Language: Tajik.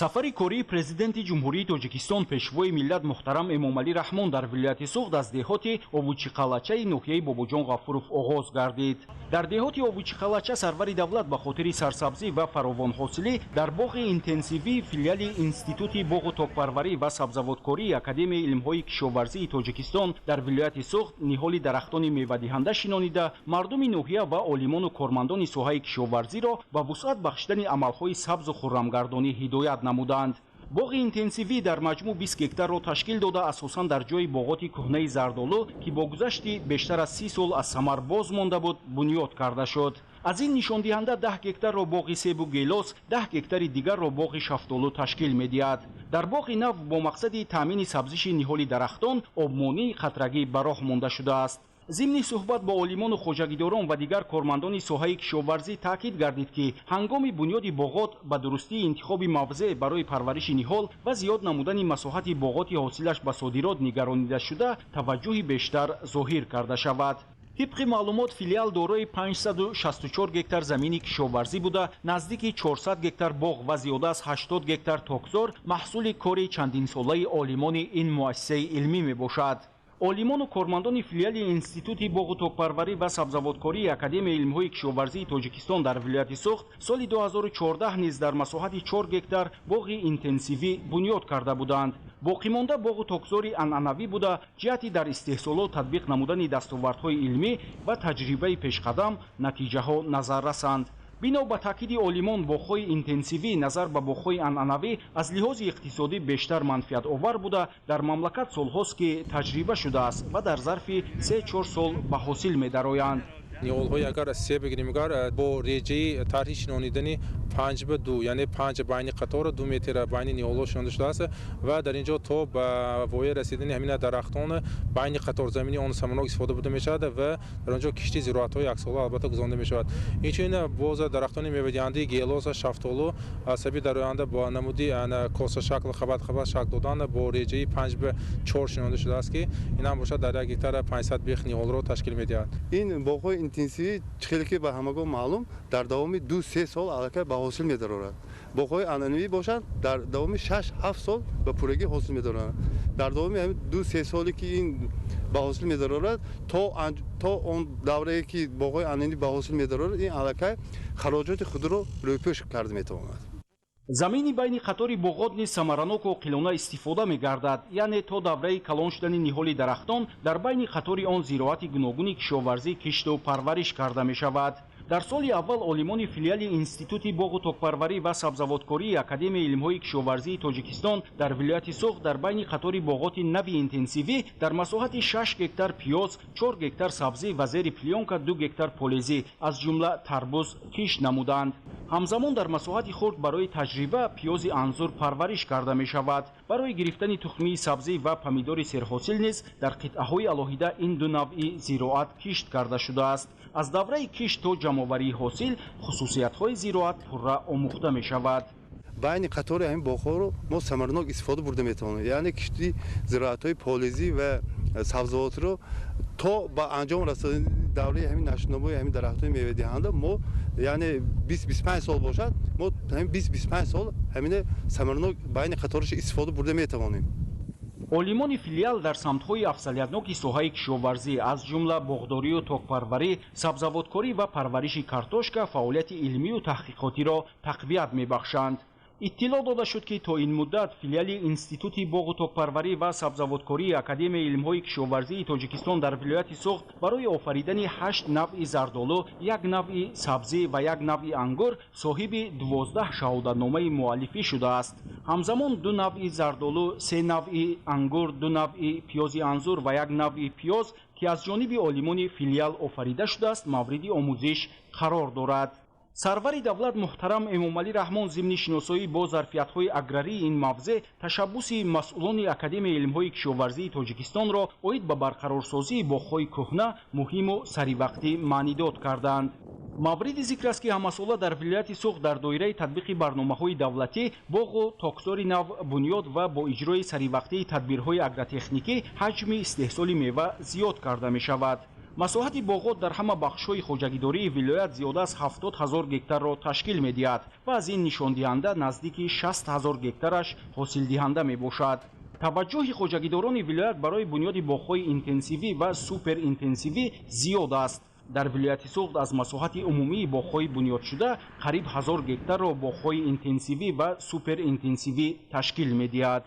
Сафари кории Президенти Ҷумҳурии Тоҷикистон, Пешвои миллат муҳтарам Эмомалӣ Раҳмон дар вилояти Суғд аз деҳоти Овучиқалачаи ноҳияи Бобоҷон Ғафуров оғоз гардид. Дар деҳоти Овучиқалача сарвари давлат ба хотири сарсабзӣ ва фаровонҳосилӣ дар боғи интенсивии филиали Институти боғу токпарварӣ ва сабзавоткории Академияи илмҳои кишоварзии Тоҷикистон дар вилояти Суғд ниҳоли дарахтони мевадиҳанда шинонида, мардуми ноҳия ва олимону кормандони соҳаи кишоварзиро ба вусъат бахшидани амалҳои сабзу хуррамгардонӣ ҳидоят намуданд. Боғи интенсивӣ дар маҷмӯъ 20 гектарро ташкил дода, асосан дар ҷои боғоти кӯҳнаи зардолу, ки бо гузашти бештар аз 30 сол аз самар боз монда буд, бунёд карда шуд. Аз ин нишондиҳанда 10 гектарро боғи себу гелос, 10 гектари дигарро боғи шафтолу ташкил медиҳад. Дар боғи нав бо мақсади таъмини сабзиши ниҳоли дарахтон обмонии қатрагӣ ба роҳ монда шудааст. Зимни суҳбат бо олимону хоҷагидорон ва дигар кормандони соҳаи кишоварзӣ таъкид гардид, ки ҳангоми бунёди боғот ба дурустии интихоби мавзеъ барои парвариши ниҳол ва зиёд намудани масоҳати боғоти ҳосилаш ба содирот нигаронида шуда, таваҷҷӯҳи бештар зоҳир карда шавад. Тибқи маълумот, филиал дорои 564 гектар замини кишоварзӣ буда, наздики 400 гектар боғ ва зиёда аз 80 гектар токзор маҳсули кори чандинсолаи олимони ин муассисаи илмӣ мебошад. Олимону кормандони филиали Институти боғу токпарварӣ ва сабзавоткории Академияи илмҳои кишоварзии Тоҷикистон дар вилояти Суғд соли 2014 низ дар масоҳати 4 гектар боғи интенсивӣ бунёд карда буданд. Боқимонда боғу токзори анъанавӣ буда, ҷиҳати дар истеҳсолот татбиқ намудани дастовардҳои илмӣ ва таҷрибаи пешқадам натиҷаҳо назаррасанд. Бино ба таъкиди олимон, боғҳои интенсивӣ назар ба боғҳои анъанавӣ аз лиҳози иқтисодӣ бештар манфиатовар буда, дар мамлакат солҳост, ки таҷриба шудааст ва дар зарфи 3-4 сол ба ҳосил медароянд. Ниҳолҳои агар себ бигирем, агар бо реҷаи тарҳи шинонидани 5 ба 2, яъне 5 байни қатора, 2 метр байни ниҳолҳо шинонда шудааст ва дар ин ҷо то ба воя расидани ҳамина дарахтон байни қаторзамини он самарнок истифода бурда мешавад ва дар он ҷо кишти зироатҳои яксола албатта гузаронда мешавад. Инчунин боз дарахтони мевадиҳандаи гелос, шафтолу аз сабаби дар оянда бо намуди косашакл, қабат қабат шакл додан бо реҷаи 5 ба 4 шинонда шудааст, ки ин ҳам бошад дар 1 гектар 500 бех ниҳолро ташкил медиҳад. Ин боғҳои интенсивӣ, чӣ хеле ки ба ҳамагон маълум, дар давоми 2-3 сол аллакай ба ҳосил медарорад. Боғҳои анъанавӣ бошанд, дар давоми 6-7 сол ба пуррагӣ ҳосил медароранд. Дар давоми ҳамин 2-3 соле ки ин ба ҳосил медарорад, то он даврае ки боғҳои анъанавӣ ба ҳосил медарорад, ин аллакай хароҷоти худро рӯйпӯш карда метавонад. Замини байни қатори боғот низ самараноку оқилона истифода мегардад, яъне то давраи калон шудани ниҳоли дарахтон дар байни қатори он зироати гуногуни кишоварзӣ кишту парвариш карда мешавад. Дар соли аввал олимони филиали Институти боғу токпарварӣ ва сабзавоткории Академияи илмҳои кишоварзии Тоҷикистон дар вилояти Суғд дар байни қатори боғоти нави интенсивӣ дар масоҳати 6 гектар пиёз, 4 гектар сабзӣ ва зери плёнка 2 гектар полезӣ, аз ҷумла тарбуз кишт намуданд. Ҳамзамон дар масоҳати хурд барои таҷриба пиёзи анзур парвариш карда мешавад. Барои гирифтани тухмии сабзӣ ва помидори серҳосил низ дар қитъаҳои алоҳида ин ду навъи зироат кишт карда шудааст. Аз давраи кишт то ҷамъоварии ҳосил хусусиятҳои зироат пурра омӯхта мешавад. Байни қатори ҳамин боғҳоро мо самаранок истифода бурда метавонем, яъне кишти зироатҳои полезӣ ва сабзавотро то ба анҷом расонидани давраи ҳамин нашъунамои ҳамин дарахтҳои мевадиҳанда мо, яъне 20-25 сол бошад, мо ҳамин 20-25 сол ҳамине самаранок байни қатораш истифода бурда метавонем. Олимони филиал дар самтҳои афзалиятноки соҳаи кишоварзӣ, аз ҷумла боғдорию токпарварӣ, сабзавоткорӣ ва парвариши картошка фаъолияти илмию таҳқиқотиро тақвият мебахшанд. Иттилоъ дода шуд, ки то ин муддат филиали Институти боғу токпарварӣ ва сабзавоткории Академияи илмҳои кишоварзии Тоҷикистон дар вилояти Суғд барои офаридани ҳашт навъи зардолу, як навъи сабзӣ ва як навъи ангур соҳиби 12 шаҳодатномаи муаллифӣ шудааст. Ҳамзамон ду навъи зардолу, се навъи ангур, ду навъи пиёзи анзур ва як навъи пиёз, ки аз ҷониби олимони филиал офарида шудааст, мавриди омӯзиш қарор дорад. Сарвари давлат муҳтарам Эмомалӣ Раҳмон зимни шиносоӣ бо зарфиятҳои аграрии ин мавзеъ ташаббуси масъулони Академияи илмҳои кишоварзии Тоҷикистонро оид ба барқарорсозии боғҳои кӯҳна муҳиму саривақтӣ маънидод карданд. Мавриди зикр аст, ки ҳамасола дар вилояти Суғд дар доираи татбиқи барномаҳои давлатӣ боғу токзори нав бунёд ва бо иҷрои саривақтии тадбирҳои агротехникӣ ҳаҷми истеҳсоли мева зиёд карда мешавад. Масоҳати боғот дар ҳама бахшҳои хоҷагидории вилоят зиёда аз 70 000 гектарро ташкил медиҳад ва аз ин нишондиҳанда наздики 60 000 гектараш ҳосилдиҳанда мебошад. Таваҷҷӯҳи хоҷагидорони вилоят барои бунёди боғҳои интенсивӣ ва суперинтенсивӣ зиёд аст. Дар вилояти Суғд аз масоҳати умумии боғҳои бунёдшуда қариб 1000 гектарро боғҳои интенсивӣ ва суперинтенсивӣ ташкил медиҳад.